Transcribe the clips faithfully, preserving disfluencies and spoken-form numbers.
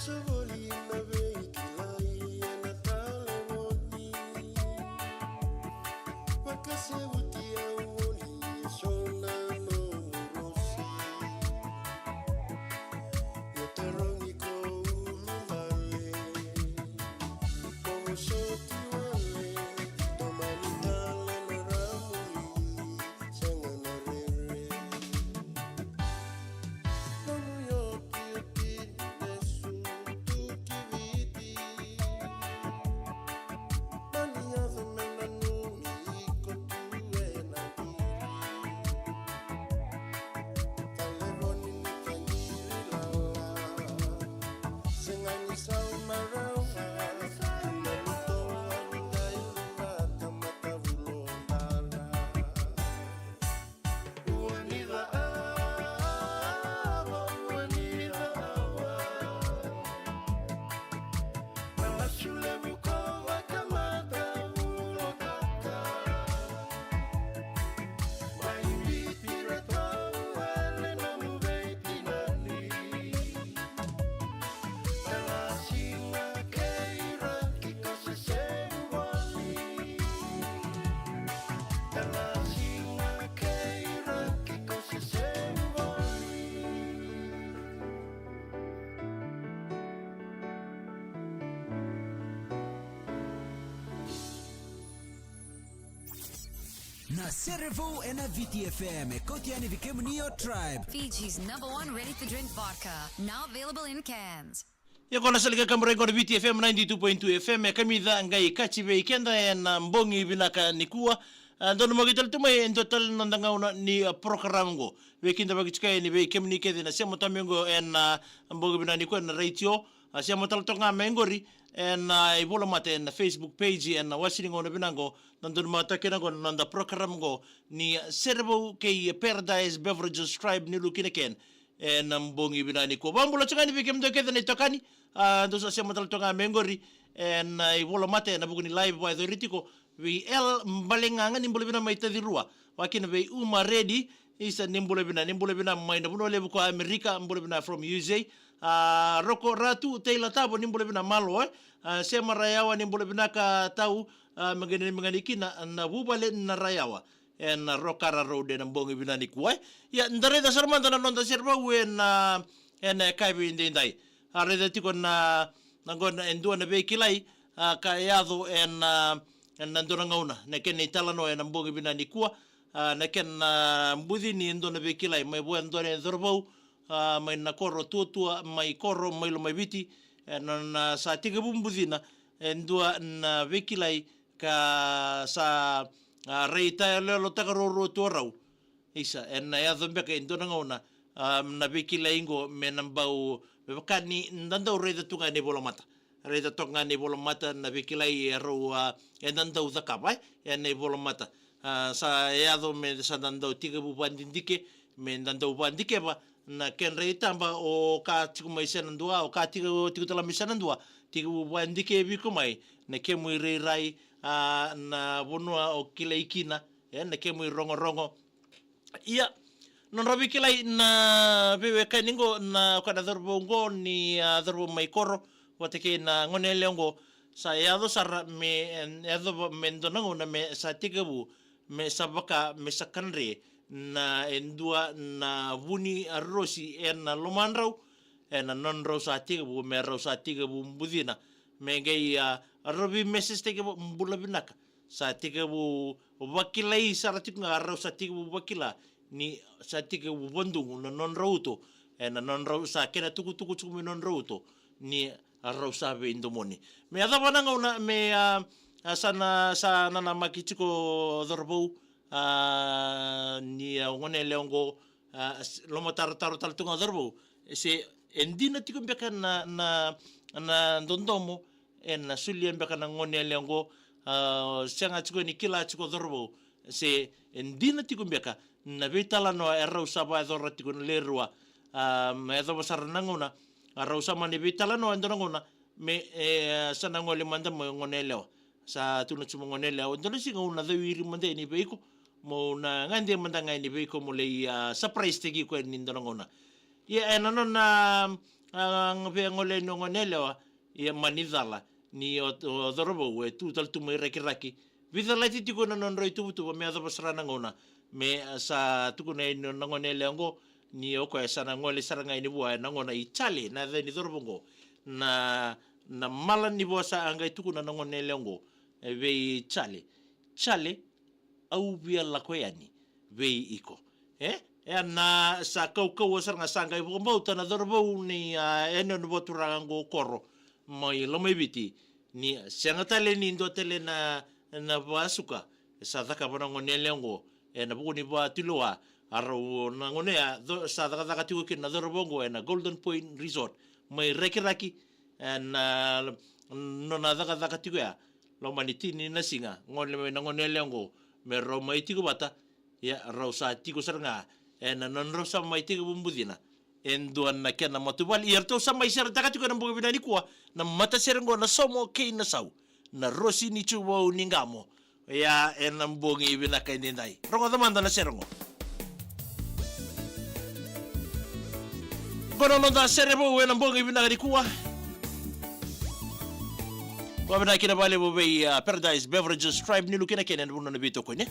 Sa voli na veikilai ena talevoni. Vakasevuti au oni eso na nomu rosi. Ia tarogi ko uluvale, ko vosoti wale, tomani tale na ramuli, sega na rere. Nomu iotioti ni vesu tu ki Viti. Mani yaco me nanumi iko tu ena qiri. Talevoni ni kagiri lala. Sega ni sau marau. Mani toa ni qai luvata matavulo dara. Na Serevou ena Viti F M e kauti yani vei kemuni o Tribe. Fiji's number one ready-to-drink vodka, now available in cans. Ia ko na salika kamura iko na Viti F M ninety-two point two F M, e kamica qai kaci vei keda ena bogi vinaka nikua. A, donu maki tale tu mai e dua tale na noda gauna ni, a, program qo. Veikidavaki tiko yani vei kemuni kece na sema tame qo ena bogi vinaka nikua ena retio. A, sema tale toka ga mai qori ena, a, ivolamata ena Facebook page ena wasi ni gauna vinaka qo. Na donu maki tale kina qo na noda program qo ni Serevou kei Paradise Beverages Tribe ni Lukina Ken. Ena bogi vinaka nikua. Vakabula tiko ga yani vei kemudou kece na itokani. A, dou sa sema tale toka ga mai qori ena, a, ivolamata ena vuku ni live vakayacori tiko vei El Balegaga, ni bula vinaka mai Tacirua. Vakakina vei Uma Redi, isa ni bula vinaka, ni bula vinaka mai na vanua levu ko Amerika, bula vinaka from U S A. A, Roko Ratu, Taylor Tavo, ni bula vinaka malo, e. A, Sema Rayawa, ni bula vinaka tau, a, me qai nanumi ga yani kina na vuvale na Rayawa. Ena Rokara Road ena bogi vinaka nikua, e. Ia, da raica sara mada na noda Serevou ena, ena yakavi edaidai. A, raica tiko na, na qo na e dua na veikilai, a, ka yaco ena, ena dua na gauna, na kena italanoa ena bogi vinaka nikua. A, na kena bucini e dua na veikilai mai vua e dua na cauravou, a, mai na koro tuatua, mai koro, mai Lomaiviti. Ena, na sa tekivu bucina e dua na veikilai ka sa, a, raitayaloyalotaka ruarua tu o rau. Isa, ena yaco beka e dua na gauna, a, na veikilai qo me na bau, me vaka ni da dau raica tu ga ena ivolamata. Raica toka ga ena ivolamata na veikilai e rau, a, eda dau cakava, e, ena ivolamata. A, sa yaco me sa da dau tekivu vakadidike, me da dau vakadikeva na kedra itaba o ka tiko mai Senadua, o ka tiko, tiko tale mai Senadua, tekivu vakadikevi iko mai na kemu irairai, a, na vanua o kilai kina, e, na kemu irogorogo. Ia, nodra veikilai na veiwekani qo, na koya na cauravou qo ni, a, cauravou mai koro vata kei na goneyalewa qo, sa yaco sara me, e, yacova me dua na gauna me sa tekivu me sa vaka me sa kadre na e dua na vu ni rorosi ena lomadrau, ena nodrau sa tekivu, me rau sa tekivu bucina, me qai, a, rau veimessage-taki, bula vinaka. Sa tekivu vakilai sara tiko ga, rau sa tekivu vakila ni sa tekivu vadugu na nodrau uto, ena nodrau sa kena tukutuku tiko mai nodrau uto ni rau sa veidomoni. Me yacova na gauna me, a, a, sa na, sa nanamaki tiko cauravou, a, ni, a, goneyalewa qo, a, s-, lomatarotaro tale tu ga cauravou. Se e dina tiko beka na, na, na dodomo ena solia beka na goneyalewa qo, a, sega tiko ni kila tiko cauravou. Se e dina tiko beka na veitalanoa e rau sa vakayacora tiko na lewe rua. A, me yacova sara na gauna, a, rau sa mani veitalanoa e dua na gauna, me, e, sa na gole mada mai goneyalewa. Sa tukuna tiko mai goneyalewa, dua na siga au na cau iri mada yani vei iko, mo na gade mada ga yani vei iko, mo lai, a, surprise-taki iko yani dua na gauna. Ia, ena nona, A, via gole yani o gone yalewa, ia mani cala ni o, o cauravou e tu tale tu mai Rakiraki. Veicalati tiko na nodrau ituvatuva me yacova sara na gauna me, e, sa tukuna yani na gone yalewa oqo ni o koya sa na gole sara ga yani vua ena gauna i Charlie, na yaca ni cauravou oqo. Na, na mala ni vosa a qai tukuna na gone yalewa oqo, e, vei Charlie. Charlie, au via lako yani vei iko. E? E a na sa kaukauwa sara ga, sa qai vakabauta na cauravou ni, a, yanuyanu vakaturaga oqo o Koro mai Lomaiviti, ni sega tale ni dua tale na, na vakasuka e sa cakava na gone yalewa oqo ena vuku ni vakatulewa. A rau na gauna ya, co-, sa cakacaka tiko kina na cauravou oqo ena Golden Point Resort mai Rakiraki, ena, a, nona cakacaka tiko ya. Loma ni tini na siga, gole mai na gone yalewa oqo me rau mai tiko vata. Ia, rau sa tiko sara ga ena nodrau sa mai tekivu bucina e dua na kena matavuvale. Ia, ratou sa mai seretaka tiko ena bogi vinaka nikua na matasere oqo na Somo kei na Sau, na Rosi ni Juvau ni Qamo. Ia, ena bogi vinaka edaidai, rogoca mada na sere oqo. Oqo na noda sere vou ena bogi vinaka nikua. Vakavinavinaka kina vakalevu vei, a, Paradise Beverages Tribe ni Lukina kei na vanua na veitokoni.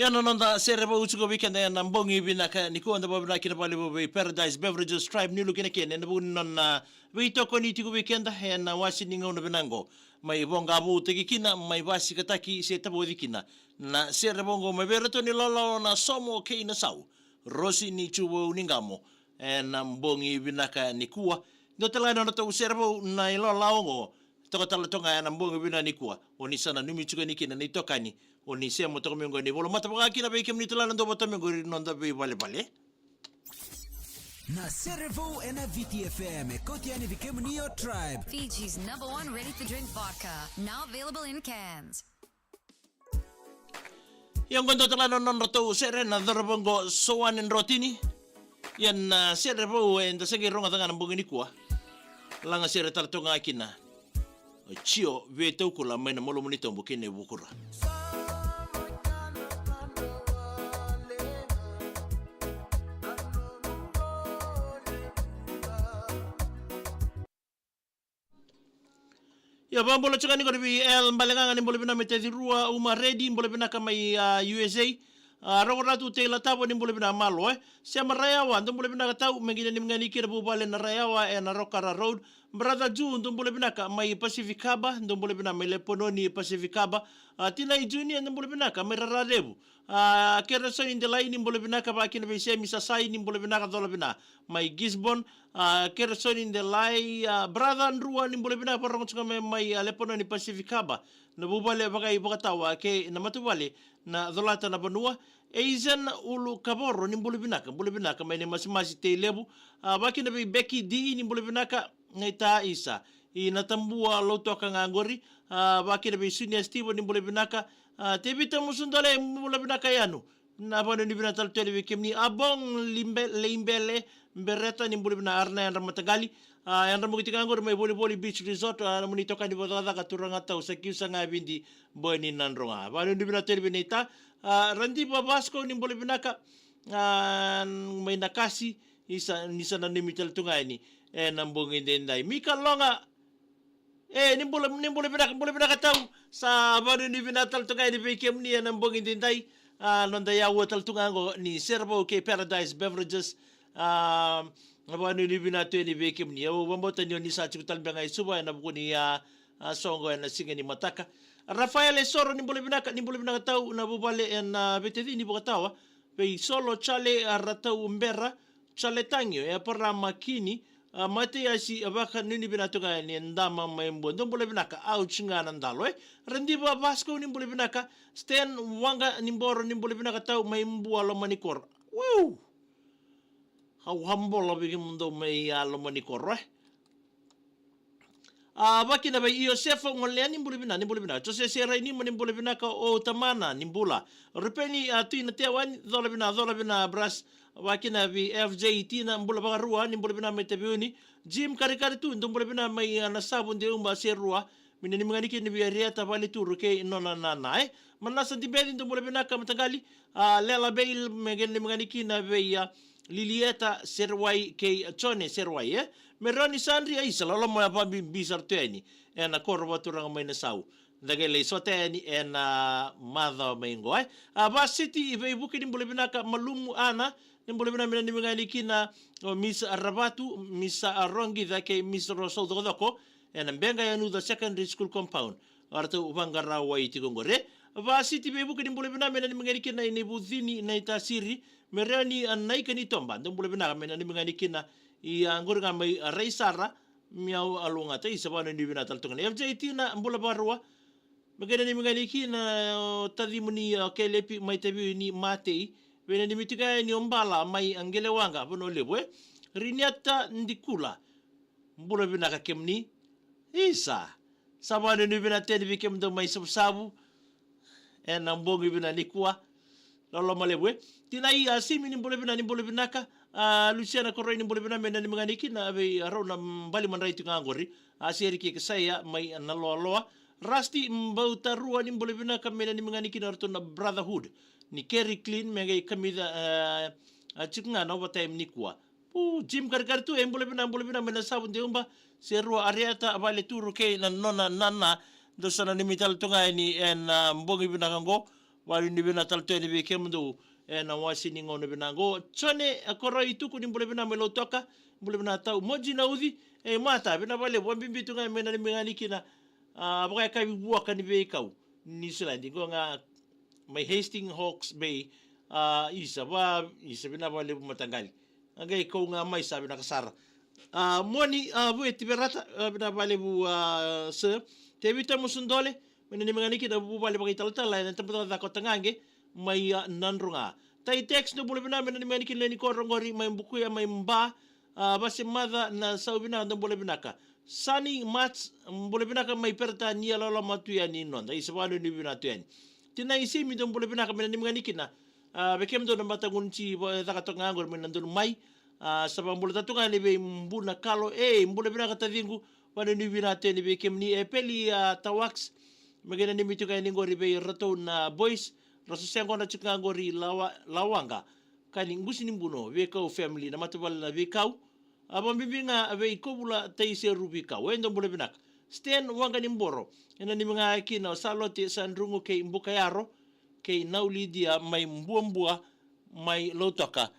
Ena noda sere vou tiko vei keda ena bogi vinaka nikua, da vakavinavinaka kina vakalevu vei Paradise Beverages Tribe New Look ena kena ena vuku ni nona veitokoni tiko vei keda ena wase ni gauna vinaka oqo. Mai voqa voutaki kina, mai vasikataki se tavoci kina na sere vou oqo mai vei iratou na ilawalawa na Somo kei na Sau, Rosi ni Tuvou ni Qamo, ena bogi vinaka nikua. Dua tale ga na nodratou sere vou na ilawalawa oqo, toka tale toka ga ena bogi vinaka nikua. O ni sa nanumi tiko yani kina na itokani o ni sema toka mai oqo ena ivola mata vaka kina vei kemuni tale na dau vata mai oqori na noda veivalevale. Na sere vou ena V T F M e kauti yani vei kemuni o Tribe. Fiji's number one ready-to-drink vodka, now available in cans. Ia oqo dua tale na nodratou sere na cauravou oqo Soane Drotini. Ia na sere vou eda se qai rogoca ga na bogi nikua. Laga sere tale toka ga kina o Jio Vetaukula mai na Malumu ni Tobu kei na iVukura. Ia, vakabula tiko yani qori vei El Balegaga, ni bula vinaka mai Tacirua, Uma Redi, bula vinaka mai, a, U S A. A, Rokoratu Teilatavo, ni bula vinaka, malo, e. Sema Rayawa, dou bula vinaka tau, me qai nanumi ga yani kina vuvale na Rayawa ena Rokara Road. Brother Ju, dou bula vinaka mai Pacific Harbour, dou bula vinaka mai Lepanoni Pacific Harbour. A, Tinai Junior, dou bula vinaka mai Rararevu. A, Keresoni Delai, ni bula vinaka, vakakina vei Semi Sasai, ni bula vinaka, cola vinaka mai Gisborne. A, Keresoni Delai, a, Brother Drua, ni bula vinaka, vakarogo tiko mai, mai, a, Lepanoni Pacific Harbour. Na vuvale vakaivakatawa kei na matavuvale na Colata na Vanua. Eisen Ulukavoro, ni bula vinaka, bula vinaka mai na Masimasi Tailevu. A, vakakina vei Beki D, ni bula vinaka, na ita isa i Natabua Lautoka ga qori. A, vakakina vei Sunia Steven, ni bula vinaka. A, Tevita Musudale, bula vinaka yanu. Na vakanuinui vinaka tale tu yani vei kemuni. A, Bong Limbe-, Leimbele Bereta, ni bula vinaka, Arana Yadra Mataqali. A, Yadra Mukiti ga qori mai Volivoli Beach Resort, a, nomuni itokani vakacakacaka, turaga tau Sakiusa ga Vidi Boni Nadroga. Vakanuinui vinaka tu yani vei na ita. A, Radiva Vasco, ni bula vinaka. A, mai Nakasi, isa, ni sa nanumi tale tu ga yani ena bogi edaidai. Mika Loga, e, ni bula, ni bula vinaka, bula vinaka tau. Sa vakanuinui vinaka tale toka yani vei kemuni ena bogi edaidai. A, noda yaua tale tu ga oqo ni sere vou kei Paradise Beverages. A, vakanuinui vinaka tu yani vei kemuni. Au vakabauta ni o ni sa tiko tale beka ga i Suva ena vuku ni, a, a, soqo ena siga ni mataka. Rafael Esoro, ni bula vinaka, ni bula vinaka tau, na vuvale ena, a, veitacini vakatawa vei Solo, Chale, a, Ratau Bera, Chale Tagio, Eparama Kini, a, Mataiasi, a, vakanuinui vinaka toka yani e Dama mai Bua. Dou bula vinaka, au tiko ga na dalo, e. Radiva Vasco, ni bula vinaka. Stan Waqa, ni boro, ni bula vinaka tau mai Bua, Lomanikoro. Wau! Au habola vei kemudou mai, a, Lomanikoro, e. A, vakakina vei Iosefa Golea, ni bula vinaka, ni bula vinaka. Jose Serainima, ni bula vinaka, o tamana, ni bula. Rupeni, a, Tui Natewani, cola vinaka, cola vinaka, bras. Vakakina vei F J Tina, bula vakarua, ni bula vinaka mai Taveuni. Jim Karikari tu, dou bula vinaka mai, a, Nasavu, Deuba, Serua. Me nanumi ga yani kina vei Arieta Valeturu kei nona nana, e. Manasa Dibeci, dou bula vinaka mataqali. A, Lela Bail, me qai nanumi ga yani kina vei, a, Lilieta Serwai kei Jone Serwai, e. Meroni Sandri, a, isa, loloma ya vakabibi sara tu yani ena koro vakaturaga mai Nasau. Da qai lai sota yani ena macawa mai qo, e. A, Vasiti Veivuke, ni bula vinaka. Malumu Ana, ni bula vinaka, me nanumi ga yani kina o Miss Ravatu, Miss, a, Roqica kei Miss Rosau Cokocoko ena Beqa Yanuca Secondary School compound. O ratou vaqara wai tiko qori. Vasiti Veivuke, ni bula vinaka, me nanumi ga yani kina i Naivucini, Naitasiri. Mereoni, a, Naika ni Toba, dou bula vinaka, me nanumi ga yani kina i, a, qori ga mai, a, Raisara. Miau Alugata, isa, vakanuinui vinaka tale toka yani. F J Tina, bula vakarua. Me qai nanumi ga yani kina o tacimuni, a, Kelepi mai Taveuni, Matei. Vei nanumi tiko yani o Bala mai, a, Qelewaqa, Vanua Levu, e. Riniata Dikula, bula vinaka kemuni. Isa. Sa vakanuinui vinaka tu yani vei kemudou mai Savusavu ena bogi vinaka nikua. Loloma levu, e. Tinai, a, Simi, ni bula vinaka, ni bula vinaka. A, Lusiana Koroi, ni bula vinaka, me nanumi ga yani kina vei rau na bali madrai tiko ga qori. A, Seri kei Kesaia mai Naloaloa. Rasti Bautarua, ni bula vinaka, me nanumi ga yani kina o ratou na Brotherhood ni Kerry Clean, me qai kamica, a, a, tiko ga na overtime nikua. O Jim Karikari tu, e, bula vinaka, bula vinaka mai Nasavu, Deuba, Serua, Arieta Valeturu kei na nona nana. Dou sa nanumi tale tu ga yani ena, a, bogi vinaka qo. Vakanuinui vinaka tale tu yani vei kemudou ena wase ni gauna vinaka qo. Jone, a, Koroituku, ni bula vinaka mai Lautoka, bula vinaka tau. Moji Nauci, e, mata, vinaka vakalevu, vakabibi tu ga me nanumi ga ni kina, a, vakayakavi vuaka ni veikau Niusiladi qo ga mai Hastings, Hawke's Bay, a, isa, va, isa, vinaka vakalevu mataqali. A qai kau ga mai, sa vinaka sara. A, Moni, a, Vueti Verata, a, vinaka vakalevu, a, sir. Tevita Musudole, me nanumi ga ni kina vuvale vakaitalatala ena tabacakacaka o Tagaqe mai, a, Nadroga. Tai Tex, dou bula vinaka, me nanumi ga ni kina lewe ni koro qori mai Bukuya mai Ba, a, Vasemaca na Sau vinaka, dou bula vinaka. Sani Mats, bula vinaka mai Peritania, loloma tu yani noda, isa, vakanuinui vinaka tu yani. Tinai Simi, dou bula vinaka, me nanumi ga ni kina, a, vei kemudou na mataqu ni tiko, e, caka toka ga qori mai Nadonu mai. A, sa vakabula tale tu ga yani vei Buna Kalo, e, bula vinaka taciqu, vakanuinui vinaka tu yani vei kemuni. E, Peli, a, Tawaks, me qai nanumi tu ga yani qori vei iratou na boys, ra sa sega na tiko ga qori Lawa-, Lawaqa, ka ni Qusi ni Buno, Veikau family, na matavuvale na Veikau, a, vakabibi ga vei Kovula Taiseru Veikau, e, dou bula vinaka. Stan Waqaniboro, e nanumi ga kina o Salote Sadrugu kei Bukayaro, kei Nau Lidia mai Buabua, mai Lautoka,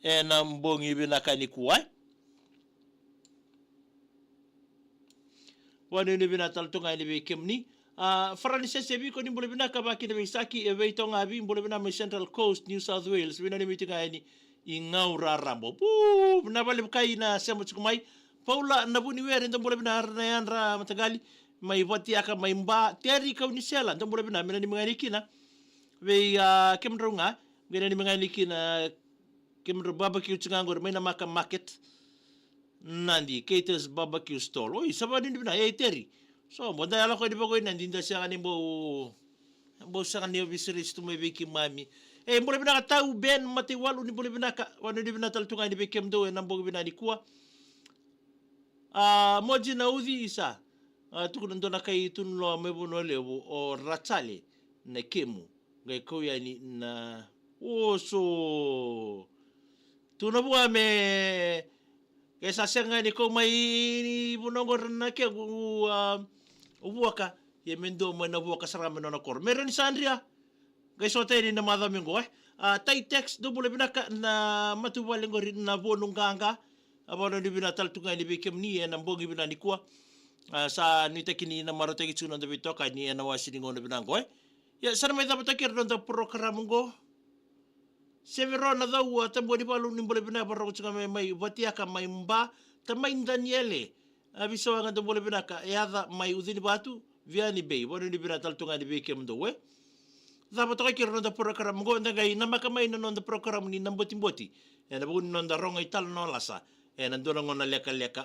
ena bogi vinaka nikua, e. Vakanuinui vinaka tale tu ga yani vei kemuni. A, Faranisese Viko, ni bula vinaka, vakakina vei Saki, e, Veitogavi, bula vinaka mai Central Coast, New South Wales, veinanumi tu ga yani i Gau Raraba. Pu, vinaka vakalevu kai na sema tiko mai. Paula Navuniwere, dou bula vinaka, na yadra mataqali mai Vatiaka mai Ba. Teri Kaunisela, dou bula vinaka, me nanumi ga ni kina vei, a, kemudrau ga, me nanumi ga ni kina kemudrau barbecue tiko ga qori mai Namaka Market, Nadi, Cater's Barbecue Stall. Oi, sa vakanuinui vinaka, e, Teri. So, mo da yalo ko ni vako i Nadi, da sega ni bau, bau sega ni ovisa raisi tu mai vei keimami. E, bula vinaka Tau Ben Mataiwalu, ni bula vinaka, vakanuinui vinaka tale tu ga yani vei kemudou ena bogi vinaka nikua. A, Moji Nauci, isa, a, tukuna dua na kai tunuloa mai Vanua Levu, o Ratale na kemu, qai kau yani na oso. Tukuna vua me qai sa sega ni kau mai ni vanua qori na kequ, a, vuaka, ia me dua mai na vuaka sara ga mai nona koro. Me reni Sandria, qai sota yani na macawa mai qo, e. A, Tai Tex, dou bula vinaka na matavuvale qori na Vonu Qaqa. A, vakanuinui vinaka tale tu ga yani vei kemuni ena bogi vinaka nikua. A, sa nuitaki ni na marautaki tiko na noda veitokani ena wase ni gauna vinaka qo, e. Ia, sa na mai cava toka kei ira na noda porokaramu qo. Severo Nacau, a, Tabuanivalu, ni bula vinaka, vakarorogo tiko ga mai, mai Vatiaka mai Ba. Tamai Daniele, a, Visawaqa, dou bula vinaka, e, Yaca mai Ucinivatu, Viani Bay, vakanuinui vinaka tale tu ga yani vei kemudou, e. Cava toka kei ira na noda porokaramu qo, da qai namaka mai na noda porokaramu ni Na Botiboti ena vuku ni noda rogo italanoa lasa ena dua na gauna lekaleka